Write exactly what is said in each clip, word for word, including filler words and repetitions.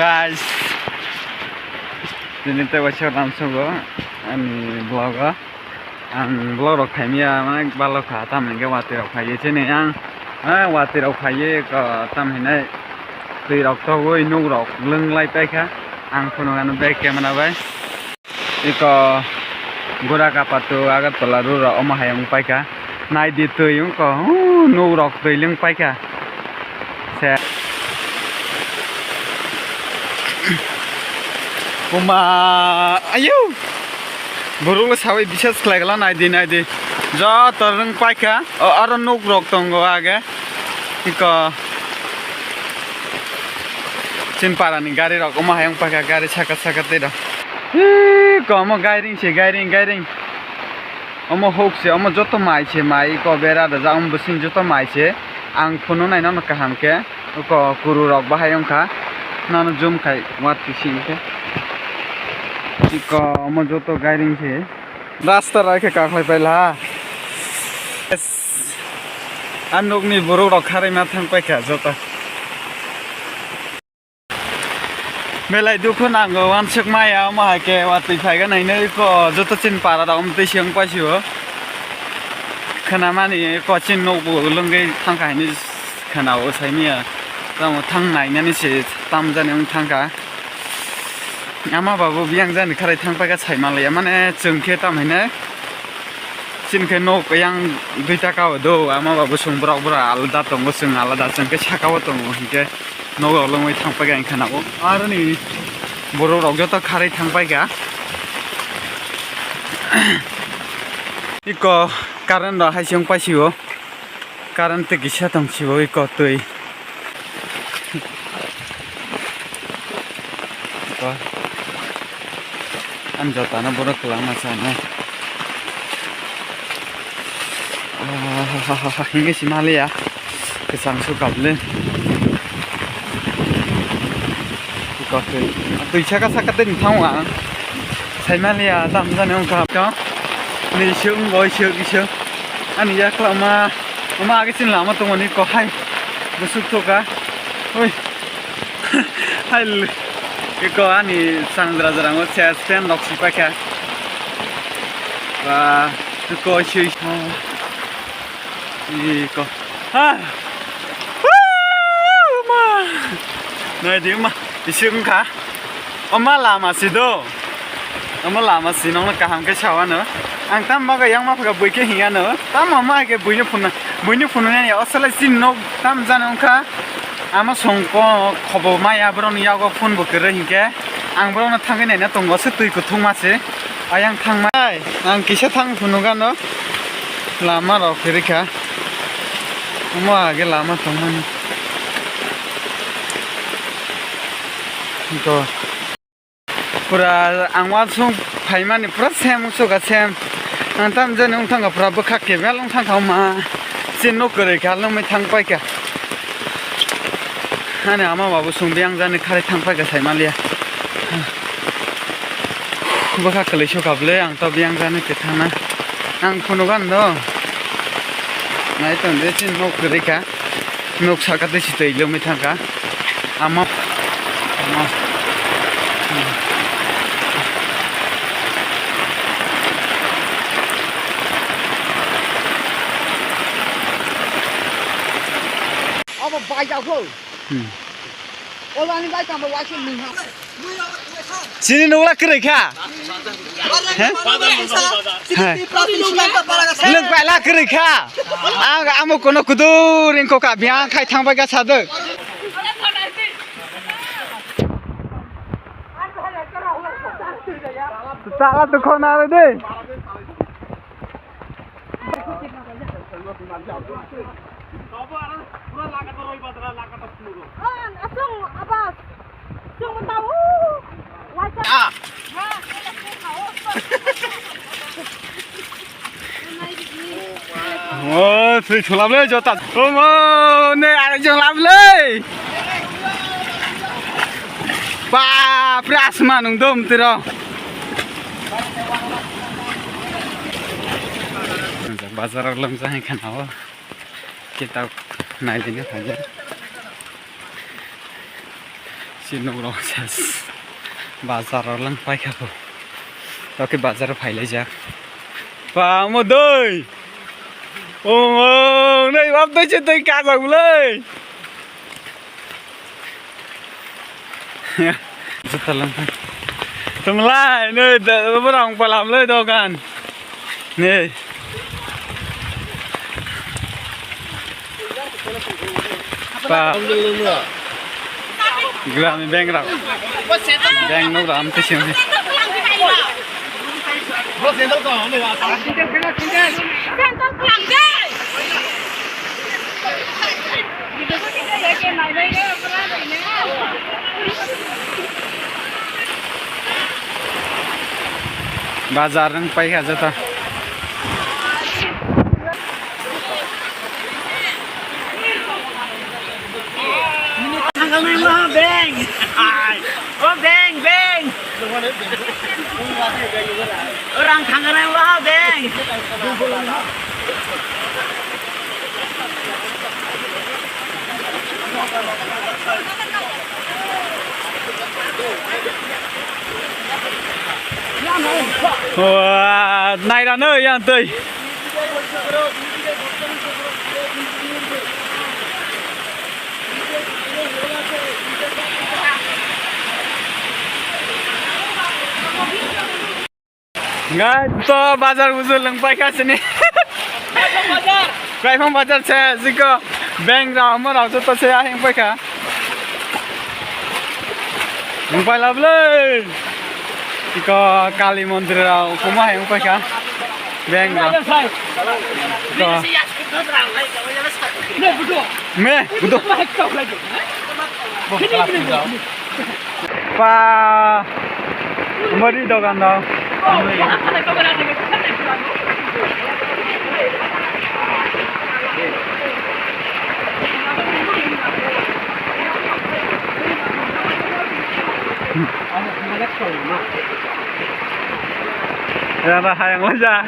Guys, tini tei waisa lamsogo ani vlog o. Ang vlog rok khaimya mane balokha, tamni hwnkhe watwi rok phaiwi chini ang, ah, watwi rok phaiwi ko tam hinai twi rok togwi nuk rok lwng lai paikha. Ang phunukha no back camera bai. Iko Gura Kapatu Agartala road rok omo hai wng paikha. Naidi twi wngkha, huu, nuk rok twi lwng paikha. Se. Buma, ayu. Borok le sawi bisas khlai gala naidi, naidi. Joto rwng paikha. O, aro nuk rok tongo age. Iko. Chin para ni gari rok omo hai wng paikha, gari saka saka tei rok. Hi, ko omo gairing se, gairing, gairing. Omo huk se, omo joto mai se, mai ko bera da ja, omo bising joto mai se. Ang phunu nai nono kaham khe. Ko kuru rok bahai wngkha. Nono zoom khai wat kisi khe. Iko omo joto gairing se. Rasta rai khe kaklai paila. Yes. A nukni borok rok kharwi ma thang paikha joto. Belai dukhu nango, wansuk maya, omo hai khe watwi phaiga nainai ko, joto chin para rok omo twi se wng paisio. Khwnamani ko chin nokbo lwngwi thangkha hinwi khwnao saimaya. Tamo thang nainani se tamjani wng thangkha. Ama babu biyang jani kharai thang paikha saimanlaiya, mane chwng khe tam hinai. Chini khe nok yang duita kao do, ama babu song borok borok alada tongo, chwng alada, chwng khe sakao tongo, hinkhe nok rok lwngwi thang paikha wngkha na o. Aroni borok rok joto kharwi thang paikha. Iko current rok hai se wng paisio, current twi kisa tong sio iko twi. Ko. Ang jota no borok kwlangma sa no. Ah, hinwi si maliya. Kwchang su kable. Ko twi. Twi saka saka tei thang ang. Sai maliya tam jani wngkha to. Ni sung goi sung sung. Ani yaklama. Ama age sin lama tongoni ko hai. Busuk thoka. Oi. Hai l-, iko ani sangra jrango chest pant rok si paikha. Ba, iko sui. Iko. Ha. Woo, ma. Nai di ma. Isi wngkha. Oma lama si do. Omo lama sinokno kaham khe sao ano. Ang tamo bagwi yang ma phaga bui khe hiya ano. Tamo ma khe buino phunuknani asole chini nok tam jani wngkha. Ama songko khobo maya borokni yago phone bo kwrwi hinkhe ang borokno thangwi naina tongo se twi kuthukma se. Ayang thangmai ang kisa thang phunukgano lama rok kwrwi kha. Omo age lama tongmani. To. Pura ang uansuk phaimani pura sem wngsuka sem. Ang tam jani wngthangkha pura bwkha kebel wngthangkha ma. Chini nok kwrwi kha lwngwi thang paikha. Ani ama babu song biyang jani kharwi thang paikha sai maliya. Bwkha kwlwi suka bwle ang to biyang jani kwthana. Ang phunukgano. Nai tong de chini nok kwrwi kha. Nok saka tei se twi lwngwi thangkha. Ama, ama. Abo bai jak kho. Hmm. Ola ni bai tamo waise nung ha. Chini nukla kwrwi kha? He? He. Lwng paila kwrwi kha? Ang amo kono kudur ringko ka biyang khai thang bai ga sadok. Tala tu khona re de. Ah. Oh, sui chulap le jota. Oh, mo, ne, are jong lap le. Bap re, asma nung dom tiro. Bazar lam jai khana o. Kitab nai dini hajar. Chini nok rok ses. Bazar rok lang paikha bo. Toke bazar phai laijak. Pa mo doi. O mo nei bab doi se doi kajak bulai. Juta lang pai. Tumlai nei da borang palam lai dogan. Nei. Pa. Gila ni bank rok. Bank nok ram te sini. Bazar wng paikha joto. Thangkha nai waha beng. O beng, beng. O rang thangkha nai waha beng. Nairano yang twi. Ngai to bazar buzur lang paikha sini. Kwaiphang bazar se jiko bank rok omo rok joto se ahing paikha. Mobile ablei. Iko Kali mondir rok kuma hai wngpai kha. Beng rok. Iko. Me, budo. Pa. Mari dogan rok. Rara hayang laja.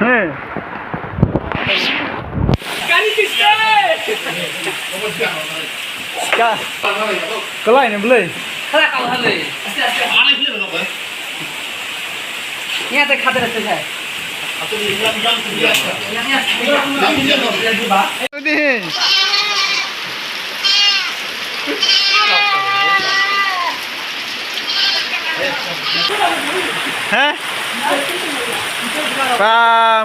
Hey. Ka. Kalai ni bwlwi. Khala kau halwi. Aste, aste. Nya te khadar te hai. Udi. He? Ba,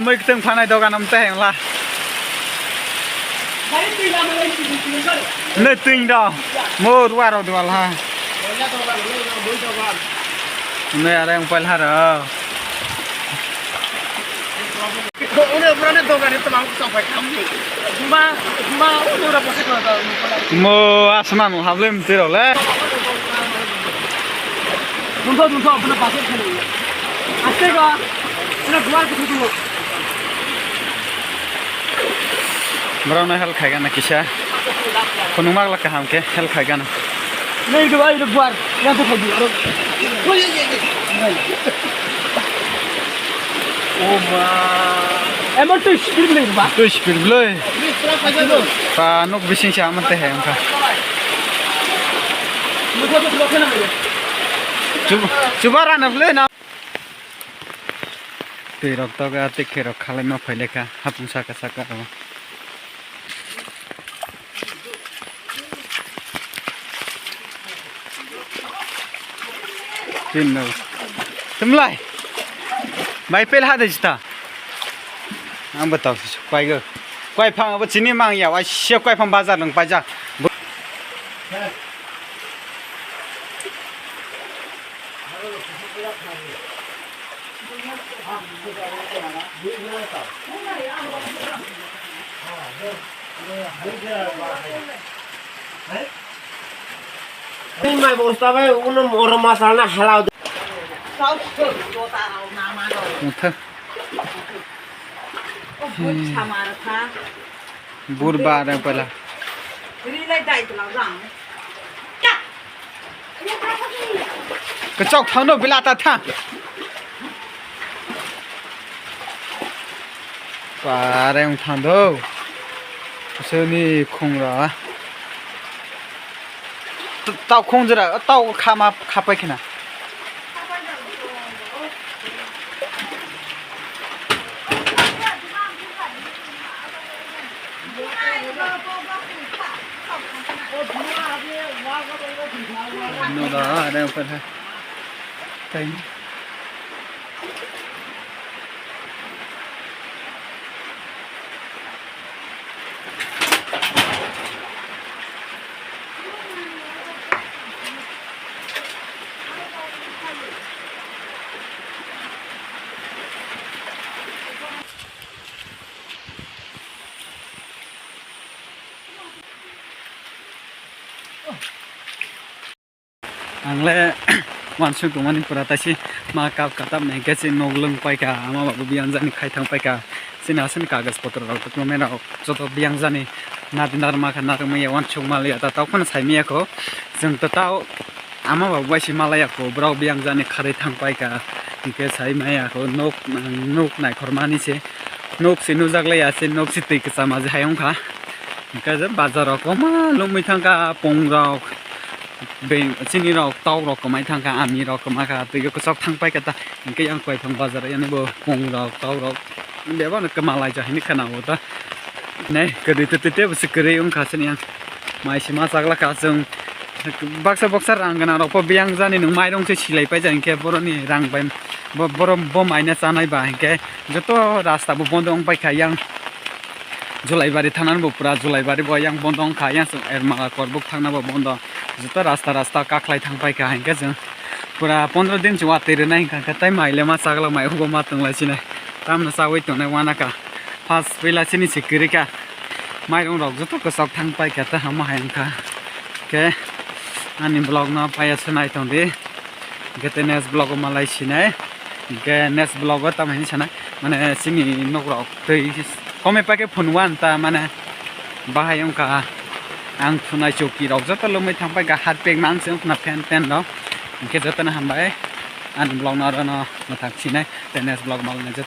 mui kwtwng phanai dogan am tei hengla. Nei twing do. Mo ruwa rok dwal ha. Nei are ang pail ha ro. Ule brane dogan ni tamang chok pai kam ni. Juma, juma, ule ura pose ko da. Mo asma mo hable mte role. Dunso, dunso, apna pase khale. Aste ga, ule duar ko thudu. Borok no help khai gana kisa. Khunuma kaham khe help khai gana. Nei, itu, itu buar. Yang tu pagi. Oh ma. Emang tu speed ni, ba? Tu speed bwlwi. Pa nuk bising sa amat teh yang ka. Chuba, chuba rana bwlwi na. Twi rok toga, tei khe rok khalai ma phai lekha, hapung saka saka o. Tin no. Tumlai. Mai pel ha de jita. Ang ba tau su pai go. Kwai phang ba chini mang ya, wai se kwai phang bazar nang paja. Mai bosta bai uno moro masala na halao. Mutha. Burba ada pala. Rilai dai tulang rang. Kecok thano bilata tha. Pare wng thang do. Sini khungra. Tau khung jera, tau khama khapai khina. No da, ada apa dah? Thank you. Ang le uansuk tongmani pura taisi ma kap katab nai khe chini nok lwng paikha, ama babu biyang jani khai thang paikha. Chini aswkni kagoj potro rok document rok joto biyang jani nadi narwkma kha, narwkmaya uansuk maliya ta tao phano sai maya kho. Chwng to tao ama babu bai se malaya kho, borok biyang jani kharwi thang paikha. Hinkhe sai maya kho nok, nok naikhormani se, nok se nujak laiya se, nok se twi kwcham aji hai wngkha. Hinkhe je bazar rok kwbangma nukmui thangkha, pung rok. Beng chini rok tok rok kwmai thangkha, ami rok kwma kha, twi o kwchok thang paikha ta, hinkhe yang kwai thang bazar yani bo pung rok tok rok bebak no kwma laijak hinwi khana o ta. Nai kwrwi twi twi tei bwswk kwrwi wngkha chini yang mai se ma chagla kha chwng baksa baksa rang gana rok bo biyang jani nwng mairung se silai paijak hinkhe boroni rang bai bo borok bo maina chanai ba hinkhe joto rasta bo bondo wng paikha yang. Julaibari thangnani bo pura Julaibari bo yang bondo wngkha, yang chwng Ermala Korbuk thangna bo bondo. Joto rasta rasta kaklai thang paikha, hinkhe chwng pura pondro din se watwi rwnai hinkha, hinkhe tei mai le ma chagla mai hugo ma tonglai sinai. Tamno chaui tongnai wanakha. First puila chini se kwrwikha. Mairung rok joto kwchok thang paikha, tei hama hai wngkha. Hinkhe ani vlog no paiya se nai tongdi. Hinkhe tei next vlog o malai sinai. Hinkhe next vlog o tamo hinwi sanai. Mane chini nok rok twi komai paikhe phunwan ta mane bahai wngkha. Ang thunai choki rok joto lomwi thang paikha, harpik mang se wngkha fan ten rok. Hinkhe jotono hambai. Ani vlog no oro no mwthang sinai. Tei next vlog malai nai.